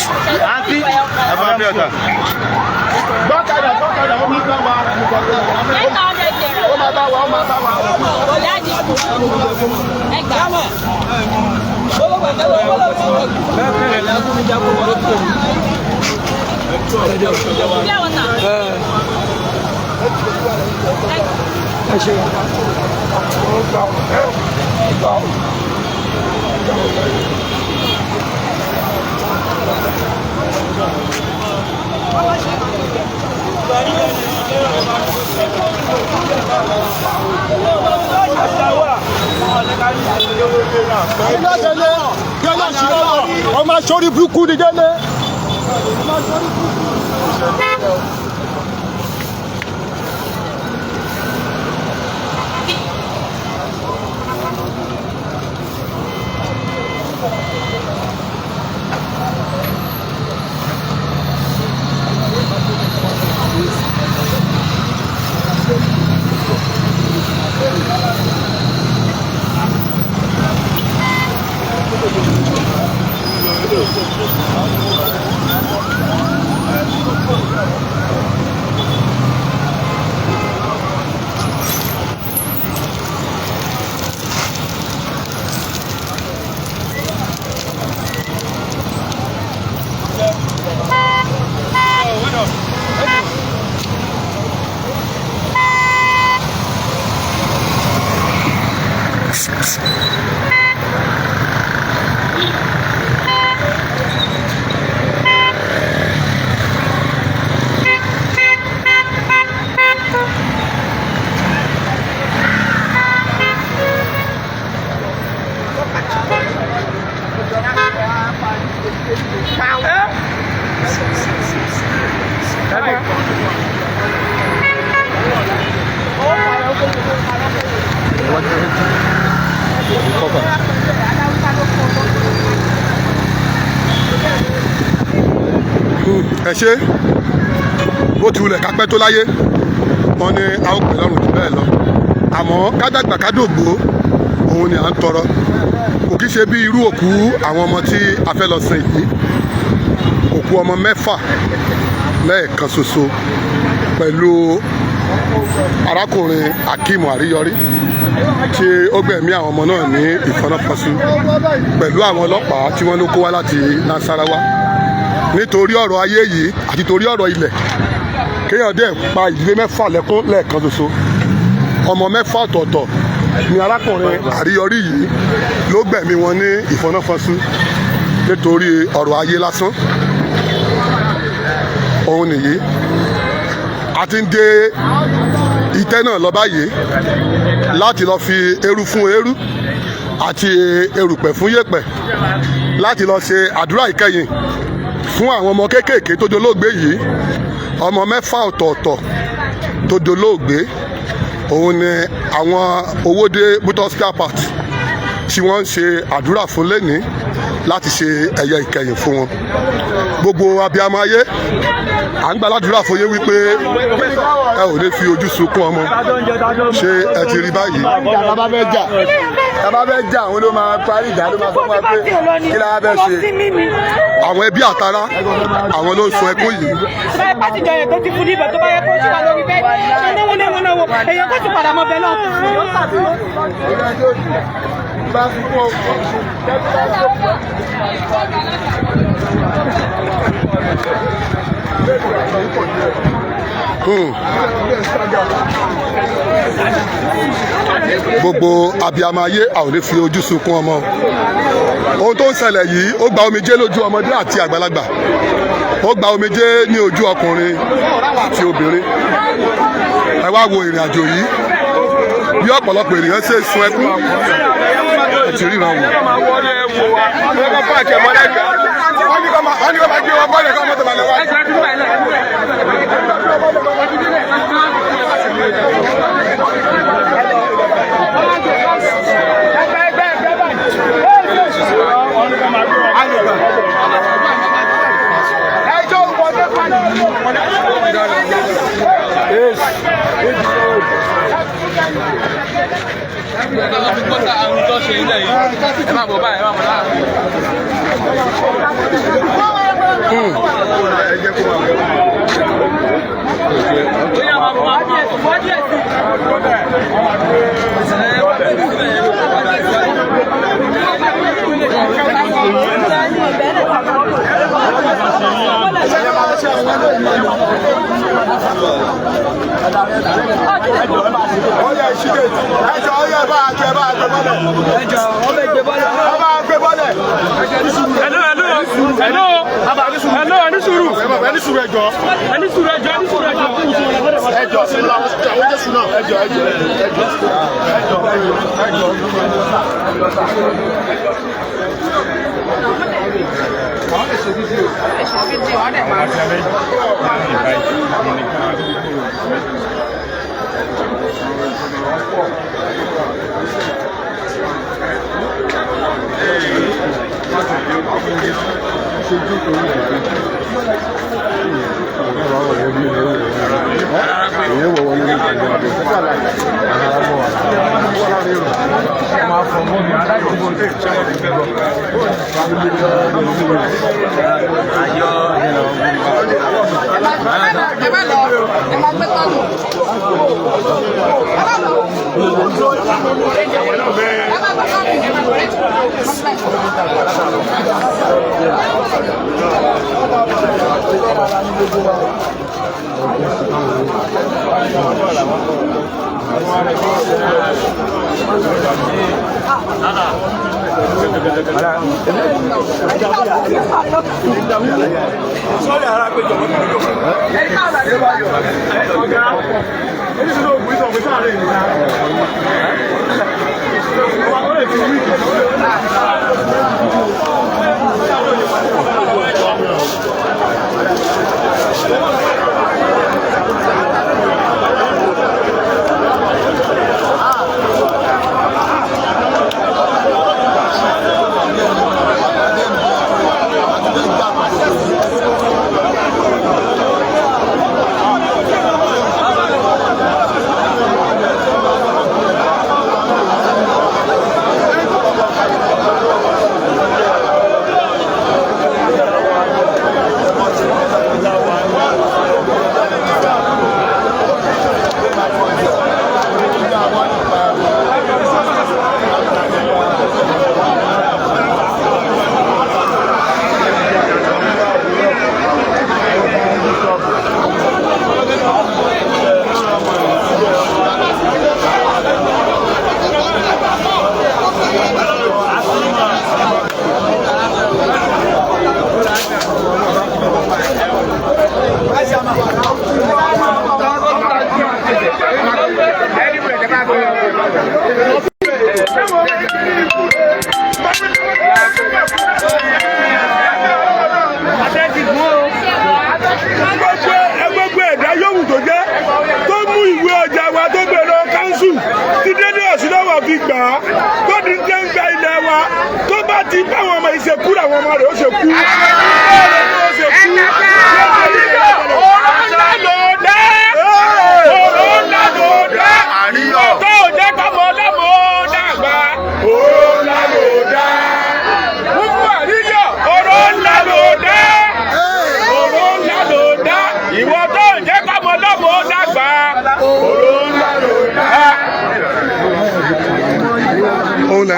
mi ṣe Àǹtí. ṣe Ẹ bá bí ọ̀tá. Gbọ́kadà gbọ́kadà ó máa bá wa. 800 naira. Ó máa bá wa, ó máa bá wa. Ọ̀lẹ́ àdìgbò ẹgbàá. Pure water. Délé Délé ṣìlọ́wọ́ ọmọ aṣọ́rí burúkú ni Délé. Ẹ ṣe bó ti wulẹ̀ kápẹ́ tó láyé, wọn ni a ó pè lọ́rùn jù bẹ́ẹ̀ lọ, àmọ́ kádàgbà kádògbò òun ni à ń tọrọ. Kò kí ṣe bí irú òkú àwọn ọmọ tí a fẹ́ lọ sin yìí, òkú ọmọ mẹ́fà lẹ́ẹ̀kan ṣoṣo pẹ̀lú arákùnrin Akeem Àríyọrí tí ó gbẹ̀mí àwọn ọmọ náà ní ìfọnáfọsí pẹ̀lú àwọn ọlọ́pàá tí wọ́n ló kó wá láti Nasarawa nítorí ọ̀rọ̀ ayé yìí àti torí ọ̀rọ̀ ilẹ̀. Kéèyàn dẹ̀ pa ìdílé mẹ́fà lẹ́kún lẹ́ẹ̀kan ṣoṣo, ọmọ mẹ́fà ọ̀tọ̀ọ̀tọ̀ ni arákùnrin Àríyọrí yìí ló gbẹ̀mí wọn ní ìfọnáfọsí nítorí ọ̀rọ̀ ayé lásán. Òun nìyí a ti ń dé ìtẹ́ náà lọ báyìí láti lọ fi eru fún eru àti erùpẹ̀ fún yèpẹ̀, láti lọ ṣe àdúrà ìkẹyìn fún àwọn ọmọ kéékèèké tó dolóògbé yìí. Ọmọ mẹ́fà ọ̀tọ̀ọ̀tọ̀ tó dolóògbé, òun ni àwọn Owódé motor spare part tí wọ́n ń ṣe àdúrà fún lẹ́ni láti ṣe ẹ̀yẹ ìkẹyìn fún wọn. Gbogbo abiyamọ ayé, à ń gbàládùra fún yín wípé ẹ ò ní fi ojú sunkún ọmọ. Ṣé ẹ ti rí báyìí? Tá a bá fẹ́ jà, àwọn ló máa parí ìjà, ló máa fún wa pé kí la fẹ́ ṣe. Àwọn ẹbí àtará, àwọn ló ń sun ẹkún yìí. Báyìí pàtìjọ yẹn tó ti fún níbẹ̀, tó bá yẹ kó ti wà lórí bẹ́ẹ̀, ṣe náwó náwó náwó, èèyàn kó ti padà mọ́ bẹ́ẹ̀ náà. Gbogbo abiyamọ ayé, a ò ní fi ojú sunkún ọmọ. Ohun tó ń ṣẹlẹ̀ yìí, ó gba omijé lójú ọmọdé àti àgbàlagbà, ó gba omijé ní ojú ọkùnrin àti obìnrin. Ẹ wá wo ìrìn àjò yìí, bí ọ̀pọ̀lọpọ̀ ènìyàn ṣe sun ẹkún. Ẹ ti ríran wò. Wọ́n ní kó máa gbé wọn bọ́ọ̀lù kó mọ́tò máa lọ wá. Ọyẹ ìṣídẹ̀ ẹjọ, ọyẹ bá a jẹ, bá a gbé bọ́lẹ̀. Ẹjọ ọbẹ̀ gbé bọ́lẹ̀. Ọba gbé bọ́lẹ̀. Hello, hello, hello, hello, ẹni sùúrù. Ẹni sùúrù, ẹjọ. Ẹni sùúrù, ẹjọ, ẹni sùúrù, ẹjọ. Ẹjọ sí lọ, àwọn Jésù náà. Ẹjọ, ẹjọ, ẹjọ, ẹjọ, ẹjọ.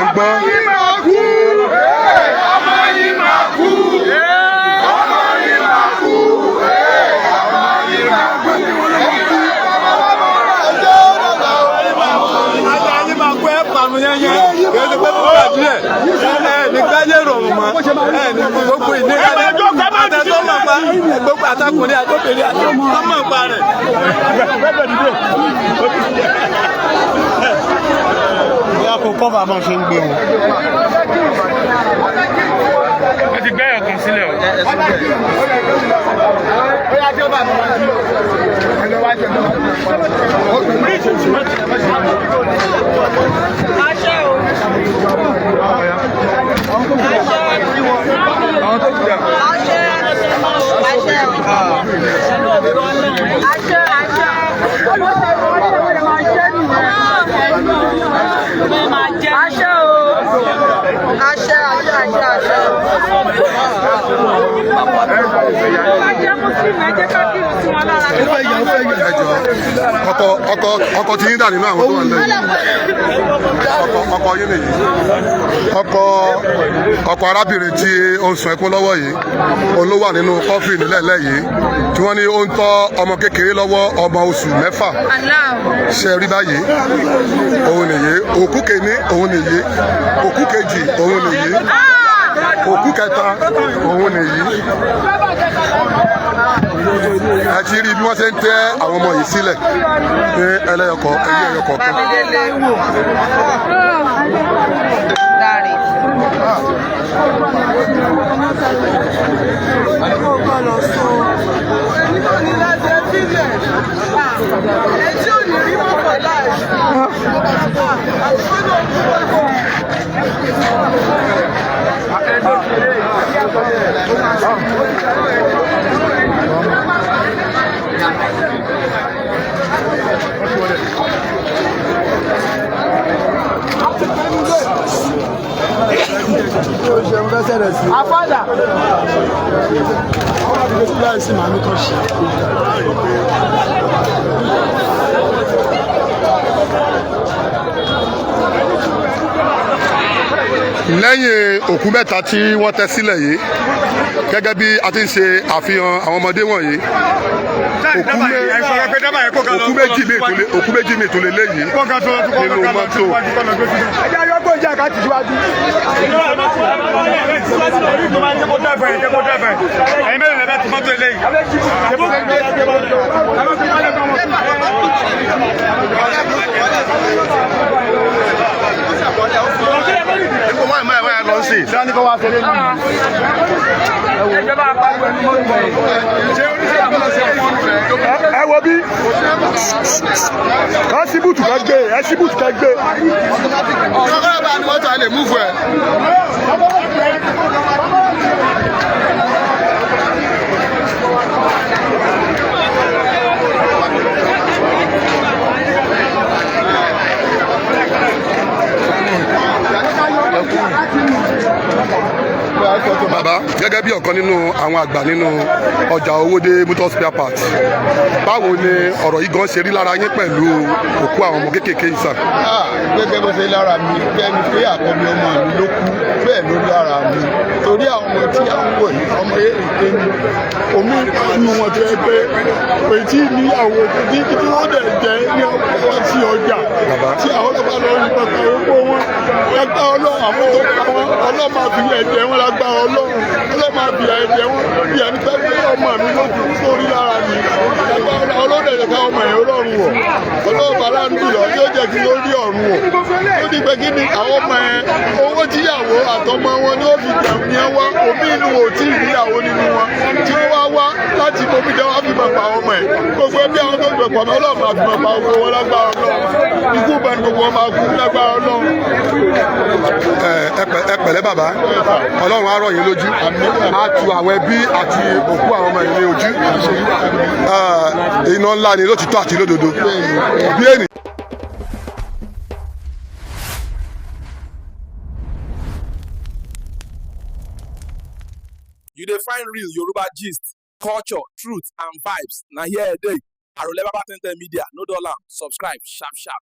Ṣùgbọ́n Yín máa kú. Ọmọ yín máa kú. Ọmọ yín máa kú. Ọmọ yín máa kú. Ayé máa kó ẹ pàmò yẹn yẹn kì í ṣe pé kó bàjẹ́ ẹ ní káyé rọrùn mọ́ ẹ ní gbogbo ìnira ní àtẹ̀tọ́ mọ̀ pa gbogbo àtàkùnrin àtòbìnrin àtọ́mọ̀ pa rẹ̀. Bóyá kó kọ́fà máa ṣe ń gbé wọn. Wọ́n ti gbẹ́ ọ̀kan sílẹ̀ o. Àṣẹ o. Àṣẹ. Àṣẹ. Àṣẹ o. Àṣẹ. Àṣẹ. Àṣẹ o. Àṣẹ àṣẹ àṣẹ àṣẹ. Jẹ́ Mùsùlùmí, ẹ jẹ́ ká kírun sí wọn lára. Ẹ jọ, ọkọ tí yín dà nínú àwọn tó wà nílẹ̀ yìí? Ọkọ yín nìyí. Ọkọ arábìnrin tí ó ń sun ẹkún lọ́wọ́ yìí, òun ló wà nínú kọ́fì nílẹ̀lẹ́ yìí tí wọ́n ní ó ń tọ́ ọmọ kékeré lọ́wọ́, ọmọ oṣù 6. Ṣe rí báyìí, òun nìyí. Òkú kìíní, òun nìyí. Òkú kejì, òun nìyí. Òkú kẹta, òun nìyí. Ẹ ti rí bí wọ́n ṣe ń tẹ́ àwọn ọmọ yìí sílẹ̀ ní ẹlẹ́yọkọ̀ ẹyẹ ẹyọkọ̀ kan. Bámidélé. Dáre. Ẹni tó ní láti ẹ sílẹ̀. Etí ò ní rí wọn for life. Àti pé ló ń kú wọn. Àfàdà. Lẹ́yìn òkú mẹ́ta tí wọ́n tẹ́ sílẹ̀ yìí, gẹ́gẹ́ bí a ti ń ṣe àfihàn àwọn ọmọdé wọ̀nyí, òkú méjì mi tó lé léyìí nínú mọ́tò. Ẹjẹ́ ayọ́gbọ́n jẹ́ àká tì síwájú. Ẹ̀yin mélòó lẹ́bẹ̀ẹ́ tí mọ́tò eléyìí? Ẹ wo bí kàn sí bùtù kan gbé ẹ, sí bùtù kan gbé. Ọ̀rọ̀ bá ní mọ́tò a lè múfù ẹ̀. Bàbá, gẹ́gẹ́ bí ọ̀kan nínú àwọn àgbà nínú ọjà Owódé motor spare parts, báwo ni ọ̀rọ̀ yìí gan ṣe rí lára yín pẹ̀lú òkú àwọn ọmọ kéékèèké yìí sàn? Ah, gẹ́gẹ́ bó ṣe lára mi, bẹ́ẹ̀ ni pé àkọ́bí ọmọ mi ló kú, bẹ́ẹ̀ ló lára mi, torí àwọn ọmọ tí a ń wò yìí, ọmọ èké ni. Omi inú wọn tó yẹ pé kò tí ì níyàwó, tí tí wọ́n dẹ̀ jẹ́ ní ọkọ̀ sí ọjà tí àwọn ọlọ́pàá lọ rí pẹpẹ owó wọn lágbára Ọlọ́run. Àwọn tó pa wọn, Ọlọ́run máa fi ẹ̀jẹ̀ wọn lágbára Ọlọ́run. Ọlọ́run máa fi ẹ̀jẹ̀ wọn bí ẹni pẹ́ pé ọmọ mi ló kú sórí lára mi lágbára Ọlọ́run. Ẹ̀jẹ̀ ká ọmọ yẹn ọlọ́run wọ̀, Ọlọ́run bàrà ń dùn lọ yóò jẹ́ kí ló rí ọ̀run wọ̀. Ó ní pé kí ni àwọn ọmọ yẹn, owó tíyàwó àtọmọ wọn ni ó fi jẹun yẹn wá. Omi inú ò tí ì níyàwó nínú wọn tí wọ́n wá wá láti bomi jẹ́, wá fi mọ̀ pa ọmọ ẹ̀. Gbogbo ẹbí àwọn tó gbẹ̀pọ̀ mi, Ọlọ́run máa fi mọ̀ pa gbogbo wọn lágbára Ọlọ́run. Ikú bá ní gbogbo wọn máa kú lágbára Ọlọ́run. Ẹ pẹ̀lẹ́ bàbá, Ọlọ́run á rọ̀ yín lójú, á tu àwọn ẹbí àti òkú àwọn ọmọ yìí ní ojú. Iná ńlá ni lótìtọ́ àti lódodo bí ènìyàn. You dey find real Yoruba gist, culture, truth and vibes. Na here e dey. Arole Baba 10 Media, no dull am. Subscribe sharp sharp.